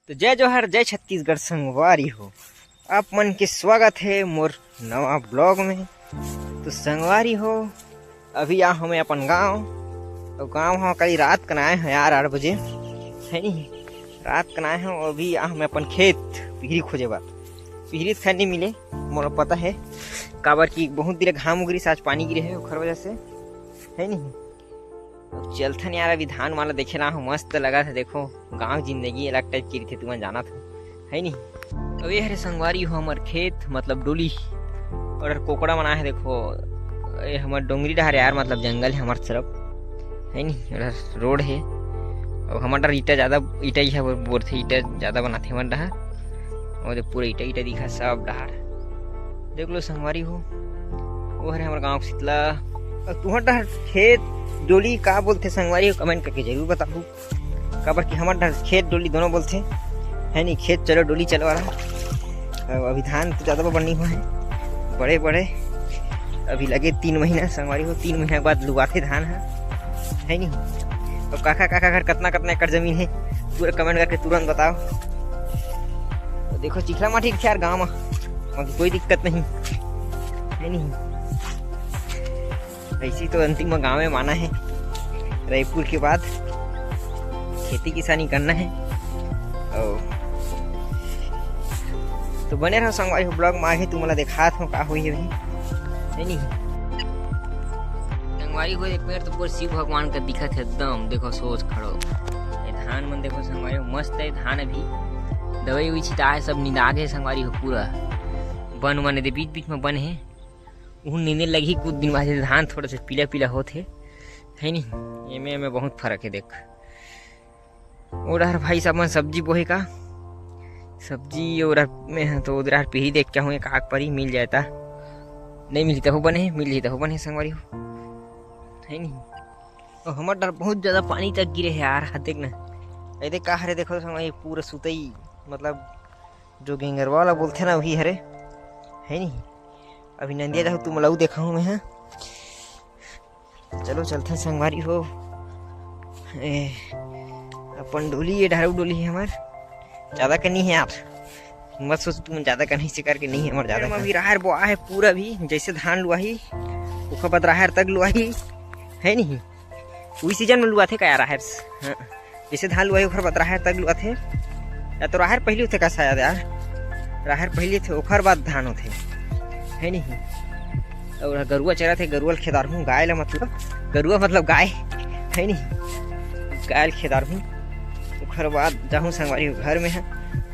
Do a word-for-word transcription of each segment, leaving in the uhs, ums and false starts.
तो जय जोहार, जय छत्तीसगढ़ संगवारी हो, आप मन के स्वागत हे मोर नवा ब्लॉग में। तो संगवारी हो, अभी आ हूँ मैं अपन गाँव। तो गाँव ह कल रात कन आए हूँ यार, आठ बजे, है नी, रात कन आए हूँ। अभी आ हूँ मैं अपन खेत, पिहरी खोजे बर। पिहरी तो खैर नहीं मिले, मोला पता है, काबर कि बहुत दिन घाम उगरी से, आज पानी गिरे है, ओखर वजह से, है नी। अब चलथन यार, अभी धान वाला देखे ला हूँ, मस्त लगा था। देखो, गाँव जिंदगी अलग टाइप की रहिथे, तुमन जानत हो, है नी। अब ये हरे संगवारी हो हमर खेत, मतलब डोली, और कोकड़ा मन आहे। देखो, ये हमर डोंगरी डहर यार, मतलब जंगल है हमर तरफ, है नी, और रोड है। अब हमर डहर ईटा ज्यादा, ईटा ही है, बोरथे, ईटा ज्यादा बनाथे हमर डहर। और पूरा ईटा ईटा दिखा सब डहर। देख लो संगवारी हो, वो हरे हमर गाँव के शीतला। और तुहर डहर खेत डोली का बोलथे संगवारी हो, कमेंट करके जरूर बताहू, काबर कि हमर डहर खेत डोली दोनों बोलथे, है नी, खेत चलो डोली चलो वाला। और अभी धान तो ज्यादा बड़ नहीं हुआ है, बड़े बड़े अभी लगे तीन महीना संगवारी हो, तीन महीना के बाद लुआथे धान है, है नी। तो काका काका घर कतना कतना एकड़ जमीन है, पूरा कमेंट करके तुरंत बताओ। तो देखो चिखला माटी के यार गाँव में, बाकी कोई दिक्कत नहीं है, नहीं। ऐसी तो अंतिम में गाँव में माना है, रायपुर के बाद खेती किसानी करना है। और तो बने रहो संगवारी हो ब्लॉग में, आगे तुमला देखात हो का होई अभी, है नहीं। संगवारी हो, एक बेर तो पूरा शिव भगवान का दिखत है एकदम, देखो सोच खड़ो। ये धान मन देखो संगवारी हो, मस्त है धान, अभी दवाई उवाई छिटा है, सब निंदा गए संगवारी हो, पूरा बन वन दे बीच बीच में बन है, उहू नींदे लगही कुछ दिन बाद। धान थोड़ा सा पीला पीला होत हे, है नी? एमे एमे बहुत फर्क है। देख, ओ डहर भाई साहब मन सब्जी बोहे का, सब्जी ओ डहर में है, तो ओ डहर पीही देख के हूँ, एक आग परी मिल जाए ता, नहीं मिली तहु बने, मिल जाए तहु बने संगवारी हो, है नी? और हमर डहर बहुत ज्यादा पानी तक गिरे है यार, हा देख ना, ए देख का हरे, देखो संगवारी, पूरा सुतई, मतलब जो गेंगरवा वाला बोलथे ना, वही हरे, है नी? अभी नंदिया जाहू, तुमला अउ देखाहूँ मैं, हाँ। चलो चलथन संगवारी हो। ए, अपन डोली, ये डहर डोली है हमार, ज्यादा का नहीं है यार, मत सोच तुम ज्यादा का नहीं से करके नहीं है हमार ज्यादा का। अभी राहर बोआ है पूरा, भी जैसे धान लुआही, ओकर बाद राहर तक लुआही, है नहीं? उही सीजन में लुआथे का यार राहर? हाँ, जैसे धान लुआही ओकर बाद राहर तक लुआथे, या तो राहर पहली होथे का शायद यार, राहर पहली थे ओकर बाद धान होथे, है नहीं? और गरुआ चराथे, गरुआ ल खेदारहूँ, गाय ला मतलब, गरुआ मतलब गाय, है नहीं? गाय ल खेदारहूँ, ओकर बाद जाहूँ संगवारी घर में है,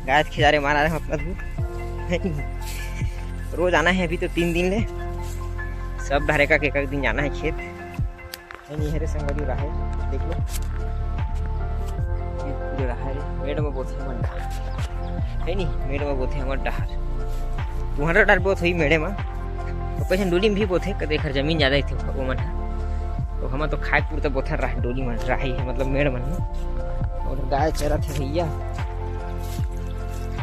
गाय ल खेदारे मारा रहे मतलब, है नहीं? रोज आना है अभी तो तीन दिन ले, सब डहर एक एक दिन जाना है खेत। नहीं, हरे संगवारी राहर, देख लो। ये पूरे राहर है, मेड़ में बोथे हमर डहर। है नहीं, मेड़ में बोथे हमर डहर। तुम्हारा डहर बोत होई मेड़े में। तो कहीं डोली में भी बोथे, कदे एकर जमीन ज्यादा ही थे वो मन है। तो हम तो खाए पुरता बोथन राहर, डोली में राही है, मतलब मेड़ मन में। और गाय चरत है भैया।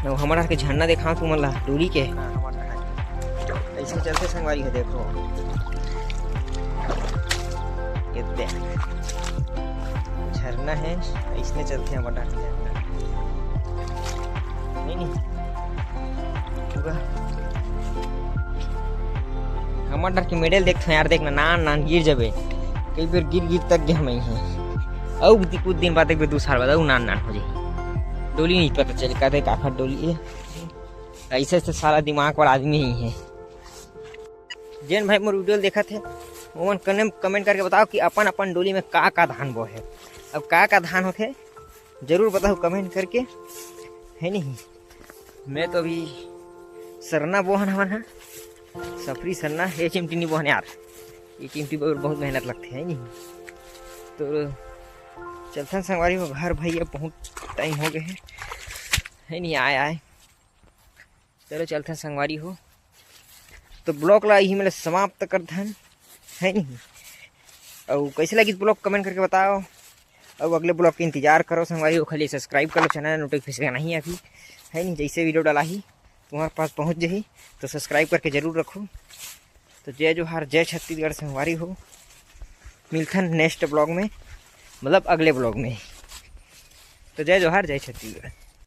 तो हमारा के झरना देखाओ तुमन ला, डोली के। ऐसे चलते संगवारी हो, देखो, ये देख, झरना है, इसने चलते हैं बटा झरना। नहीं, नहीं, पूरा हमर डहर के मेड़े ल देखथन यार, देख ना, नान नान गिर जाबे, कई बेर गिर गिर तक गे हम ही। अउ कुछ दिन बाद, एक बेर दू साल बाद अउ नान नान हो जाही, डोली नहीं पता चले का थे काखर डोली है। ऐसे ऐसे साला दिमाग वाला आदमी ही है। जेन भाई मोर वीडियो देखत हे, ओमन कने कमेंट करके बताओ कि अपन अपन डोली में का का धान बोहे। अब का का धान होथे, जरूर बताओ कमेंट करके, है नहीं? मैं तो अभी सरना बोहन हवन है, सफरी सरना, ये चिमटी नहीं बोहन यार, ये चिमटी बहुत, बहुत मेहनत लगते है नहीं। तो चलथन संगवारी हो घर, भैया बहुत टाइम हो गए है, है नहीं? आए आए, चलो चलथन संगवारी हो। तो ब्लॉग ला यही में समाप्त करथन, है नहीं? अउ कैसे लगिस ब्लॉग, कमेंट करके बताओ। अउ अगले ब्लॉग के इंतजार करो संगवारी हो, खाली सब्सक्राइब कर लो चैनल, नोटिफिकेशन नहीं अभी, है नहीं? जैसे वीडियो डाला ही तुम्हारे पास पहुँच जाही, तो सब्सक्राइब करके जरूर रखो। तो जय जोहार, जय छत्तीसगढ़ संगवारी हो, मिलथन नेक्स्ट ब्लॉग में, मतलब अगले ब्लॉग में। तो जय जोहार, जय छत्तीसगढ़।